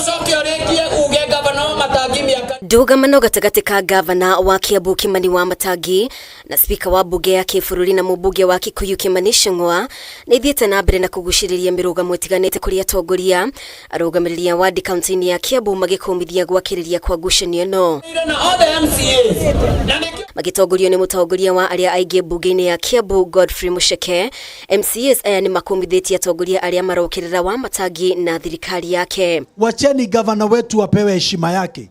Ũcoke ũrĩkie uge gavana wa Matangi mĩaka Ndũgamano gatagatĩ ka gavana wa Kiambu Kimani wa Matangi na spika wa mbunge ya kĩbũrũri na mũmbunge wa Kikuyu Kimani Ichung'wa nĩ ithiĩte na mbere na kũgucĩrĩria mĩrũgamo ĩtiganĩte kũrĩ atongoria arũgamĩrĩri a wadi kaunti-inĩ ya Kiambu magĩkũmithia gwakĩrĩria kwa ngucanio ĩno. Na othe MCAs na nĩkĩo Magĩtongorio nĩ mũtongoria wa arĩa aingĩ mbunge-inĩ ya Kiambu Godfrey Mucheke, MCAs aya nĩ makũmithĩtie atongoria arĩa marokĩrĩra wa Matangi na thirikari yake. Wacheni gavana wetu apewe heshima yake.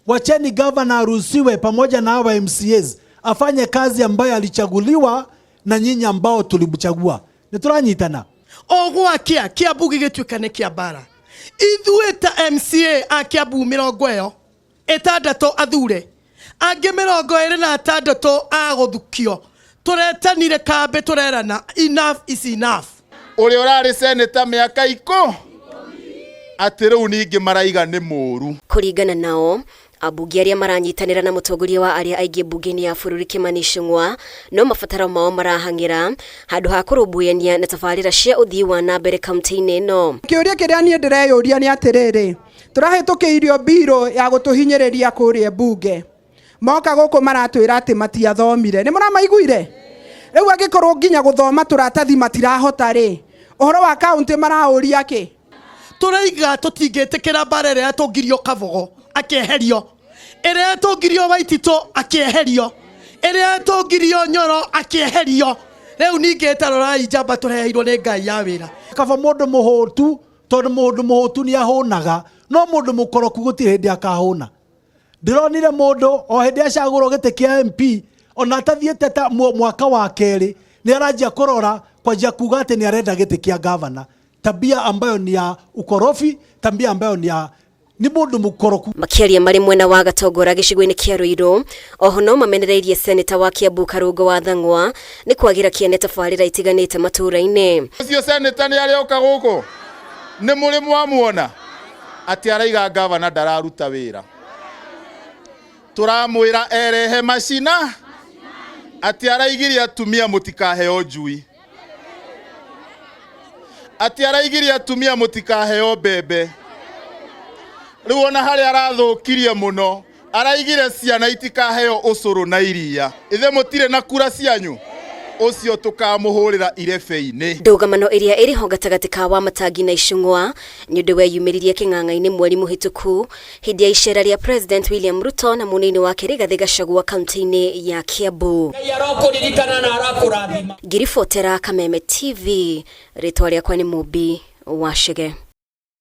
Wacheni gavana aruhusiwe pamoja na hawa MCAs afanye kazi ambayo alichaguliwa na nyinyi ambao tulimchagua. Nĩtũranyitana. O gwakia Kiambu gĩgĩtuĩka nĩ kĩa mbara. Ithuĩ ta MCA a Kiambu 66 athure, angĩ 26 a gũthukio, tũretanire kambĩ, tũrerana enough is enough. Ũrĩa ũrarĩ seneta mĩaka ikũ atĩ rĩu ningĩ maraiga nĩ mũũru. Kũringana nao, ambunge arĩa maranyitanĩra na mũtongoria wa arĩa aingĩ mbunge-inĩ ya bũrũri Kimani Ichung'wa no mabataro mao marahang'ĩra handũ ha kũrũmbũyania na tabarĩra cia ũthii wa na mbere kaunti-inĩ ĩno. Kĩũria kĩrĩa niĩ ndĩreyũria nĩ atĩrĩrĩ, tũrahĩtũkĩirio mbirũ ya gũtũhinyĩrĩria kũrĩa mbunge, moka gũkũ maratwĩra atĩ matiathomire. Nĩ mũramaiguire? Rĩu angĩkorwo nginya gũthoma tũratathi matirahota rĩ, ũhoro wa kaunti maraũria kĩ? Tũraiga tũtingĩtĩkĩra mbara ĩrĩa yatũngirio Kabogo akĩeherio, ĩrĩa yatũngirio Waititũ akĩeherio, ĩrĩa yatũngirio Nyoro akĩeherio. Rĩu ningĩ tarorai njamba tũreheirwo nĩ Ngai ya wĩra. Kaba mũndũ mũhũtu, tondũ mũndũ mũhũtu nĩ ahũnaga, no mũndũ mũkoroku gũtirĩ hĩndĩ akahũna. Ndĩronire mũndũ o hĩndĩ acagũrwo gĩtĩ kĩa MP, ona atathiĩte ta mwaka wa kerĩ, nĩ aranjia kũrora kwanjia kuga atĩ nĩ arenda gĩtĩ kĩa gavana. Tabia ambayo ni ya ukorofi, tabia ambayo ni ya ni mũndũ mũkoroku. Makĩaria marĩ mwena wa Gatongora gĩcigo-inĩ kĩa Ruiru, oho no mamenereirie seneta wa Kiambu Karũngo wa Thang'wa nĩ kwagĩra kĩene tabarĩra itiganĩte matũũra-inĩ. Ũcio seneta nĩ arĩoka gũkũ, nĩ mũrĩ mwamuona atĩ araiga gavana ndararuta wĩra. Tũramwĩra erehe macina, atĩ araigirie atumia mũtikaheo njui, atĩ araigirie atumia mũtikaheo mbembe. Rĩu ona harĩa arathũkirie mũno, araigire ciana itikaheo ũcũrũ na iria. Ithe mũtirĩ na kura cianyu, ũcio tũkamũhũrĩra irebe-inĩ. Ndũgamano ĩrĩa ĩrĩ ho gatagatĩ ka Wamatangi na Ichung'wa nĩ ũndũ weyumĩririe kĩng'ang'a-inĩ mweri mũhĩtũku hĩndĩ ya icera rĩa President William Ruto na mũnini wake Rigathĩ Gachagua kaunti-inĩ ya Kiambu. Ngai arokũririkana na arakũrathima. Ngiribotera Kameme TV, rĩtwa rĩakwa nĩ Mũmbi wa Chege.